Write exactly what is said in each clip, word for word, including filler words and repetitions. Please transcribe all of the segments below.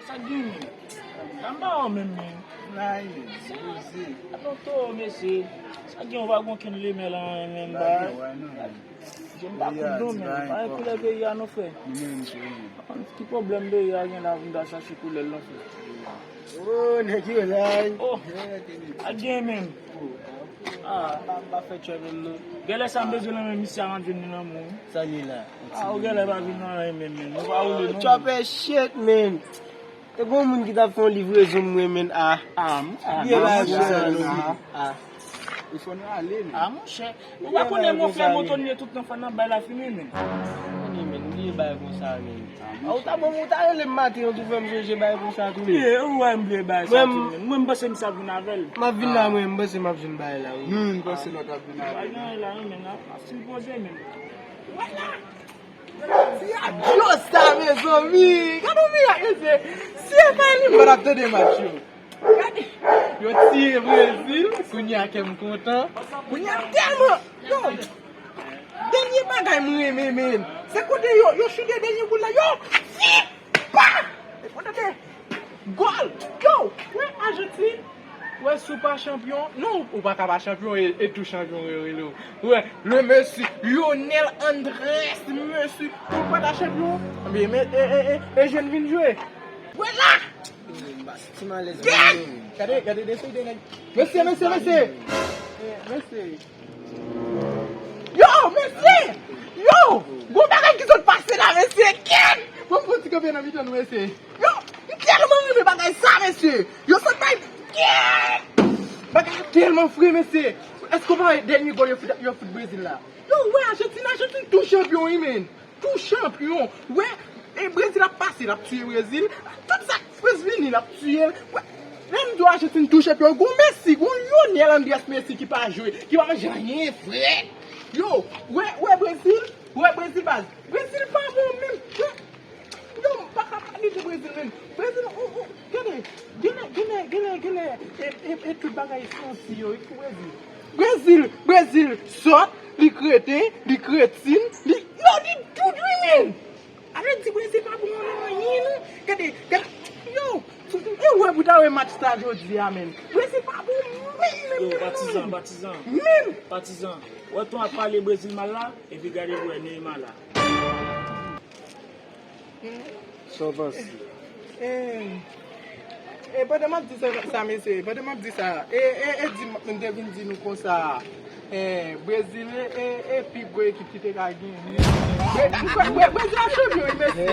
Sa gen menm? Sa m pa wè menm, men. Nan, men, se poze. Atann to, mesye. Sa gen, ou pa gen okenn lemè la, menm, ba. Gen, m pa kout non, men. Pa gen koulè peyi a non, frè. Ki pwoblèm peyi a gen la pou m ta chache koulè l non, frè? Oh, nèg yo la. Oh, a gen menm. Ah, m pa, m pa fè tchè menm non. Genlè sa m bezwen nan men misye a, m ap jwenn li nan men w. Sa li la? Ah, ou genlè pa vin nan anyen menm, menm. Nou pa woule non. Chopper shit, man. E gon moun ki t ap fè yon livrezon mwen, men, ah. Ah, m, ah, byen non, bagay monchè, konsa, non, non. Ah. Il faut nou ale, men. Ah, monchè. Ou pa konnen mwen frè moto n ye tout nan fè nan bay la fini, men. Konnen, men, bliye bay konsa, men. Ah, ou ta bon, ou ta rele m maten, ou tou fè m sonje bay konsa, tou, men. Bliye, ou wè m bliye bay sa, tou, men. Mwen, m panse m sa vin avè l. M ap vin la, mwen, m panse m ap jwenn bay la, wi. Non, m panse lòt ap vin avè l. Bay la, men, la, ap sipoze, men. Wè la! Ti adyos sa, mezanmi! Gade yon mirak, mesye! Si e pa li, m pa t ap tande match yo. Gade! Yo tiye Brezil, kounye a kè m kontan. Kounye a tèlman, yo! Dènye bagay m renmen, men, se kote yo, yo choute dènye boul la, yo! Tip! Pa! E kote te Gòl! Yo! Wè Ajantin! Wè si w pa chanpyon, non, ou pa ka pa chanpyon e, e tou chanpyon yo rele w. Wè, le Messi, Lionel Andrés Messi, ou pa ta chanpyon, men, men, e, e, e, e jèn vin jwe. Wè la! Ti malèz. Gad! Gade, gade, de seri de nèg. Mesye, mesye, mesye! Eh, mesye! Yo, mesye! Yo! Gon bagay ki sot pase la, mesye! Kèt! Bon, bon, ti kanpe nan mitan nou, mesye! Yo! M tèlman renmen bagay sa, mesye! Yo sot bay! Kèt! Bagay la tèlman fre, mesye! Èske w pa wè dènye gòl yo fout, yo fout Brezil la? Yo, wè Ajantin, Ajantin tou chanpyon, wi, men! Tou chanpyon. Wè, e Brezil ap pase, l ap tiye Brezil. Tout sa k Frans vini, l ap tiye l. Wè, lè m di w Ajantin tou chanpyon, gon Messi, gon Lionel Andrés Messi ki pa jwe, ki pa manje anyen, frè. Yo, wè, wè Brezil, wè Brezil, baz. Brezil pa bon menm. Wè, yo, m pa ka pale de Brezil menm. Brezil, ou, ou, gade, genlè, genlè, genlè, genlè, e, e, e tout bagay santi yo, e pou Brezil. Brezil, Brezil sòt, li kreten, li kretin, li, yo, li tout, wi, men. Sa vle di Brezil pa bon nan anyen, non. Gade, gade, yo, e wè pou ta wè match sa jodi a, men. Brezil pa bon, men, men, men, men. Yo, patizan, patizan. Men. Patizan. Wè ton ap pale Brezil mal la, epi gade pou wè Neymar la. Sa w panse? Eh, eh, pandan m ap di sa, sa, mesye, pandan m ap di sa, e, e, e di m, m te vin di nou konsa, eh, Brezil e, e, e pi gwo ekip ki te ka gen. Bre-, m kwè, Bre-, Brezil ap chanpyon, wi, mesye.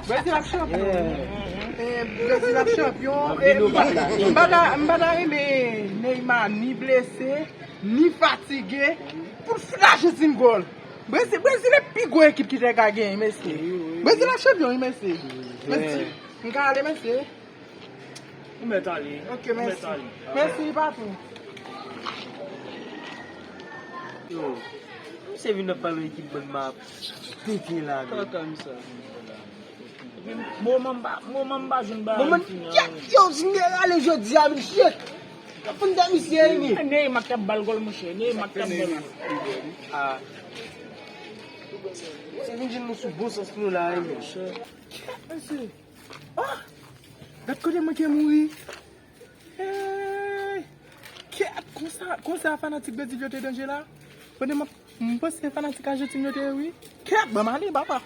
Brezil ap chanpyon, wi. Eh, Brezil ap chanpyon. E m pa, m pa ta, m pa ta renmen Neymar ni blese, ni fatige, pou l fout Ajantin gòl. Brezil, Brezil e pi gwo ekip ki te ka genyen, mesye. Wi, wi, wi. Brezil ap chanpyon, wi, mesye. Mesye, m ka ale, mesye? Ou mèt ale. Ok, mèsi. Ou mèt ale. Mèsi, patwon. Yo, misye vin ap pale ekip bann m ap pete la, men. Kaka misye vin fè la. Epi moman m pa, moman m pa jwenn bagay. Moman m fini, kèt, yo, jenerale jodi a, mesye. K ap fè m dèmisyon, wi. Neymar k t ap ba l gòl, monchè. Neymar k t ap ba l gòl. Ah. Se vin jwenn nou sou bon sans nou la, wi, men. Kèt, mesye. Ah! Gad kote mwen ke mouri. Hey! Kèt, konsa, konsa fanatik Brezil yo te danje la. Kote mwen, m panse fanatik Ajantin yo te, wi. Kèt, ban m ale, papa.